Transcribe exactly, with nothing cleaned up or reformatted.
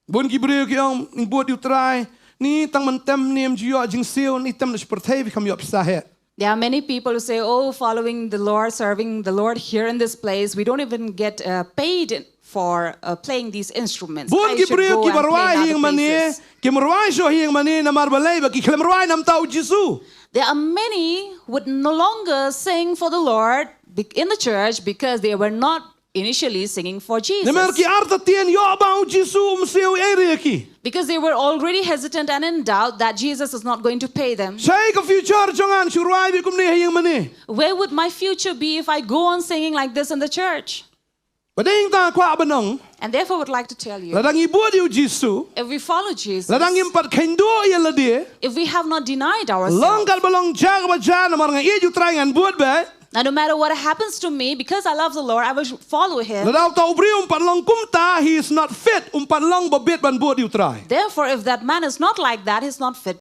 Bun ki briew ki ong, ngi bud ïa u Trai, ngi tang ban tem ne em ju ïoh jingsiew, ngi tem na shi pyrthei phi kham ïoh pisa heh. There are many people who say, oh, following the Lord, serving the Lord here in this place, we don't even get uh, paid for uh, playing these instruments. Bun I ki should briew go ki and ba play rwai in ha other ïing mane, places. kim rwai shuh ha ïing mane namar balei ba ki khlem rwai na ka bynta u Jisu. There are many who would no longer sing for the Lord be- in the church because they were not initially singing for Jesus. Namar ki artatien ïoh ba u Jisu um siew ei ei ïa ki. Because they were already hesitant and in doubt that Jesus is not going to pay them. Shaei ka future jong nga shu rwai beit kumne ha ïing mane. Where would my future be if I go on singing like this in the church? Bad ïa kata nga kwah ban ong, And therefore, I would like to tell you, lada ngi bud ïa u Jisu, if we follow Jesus, lada ngim pat kheiñ duh ïa lade, if we have not denied long ourselves, katba long jia kaba jia namar nga ïeit ïa u Trai ngan bud beit. now no matter what happens to me, because I love the Lord, I will follow him. Lada uta u briew um pat long kumta, he is not fit, um pat long ba bit ban bud ïa u Trai. Therefore, if that man is not like that, he's not fit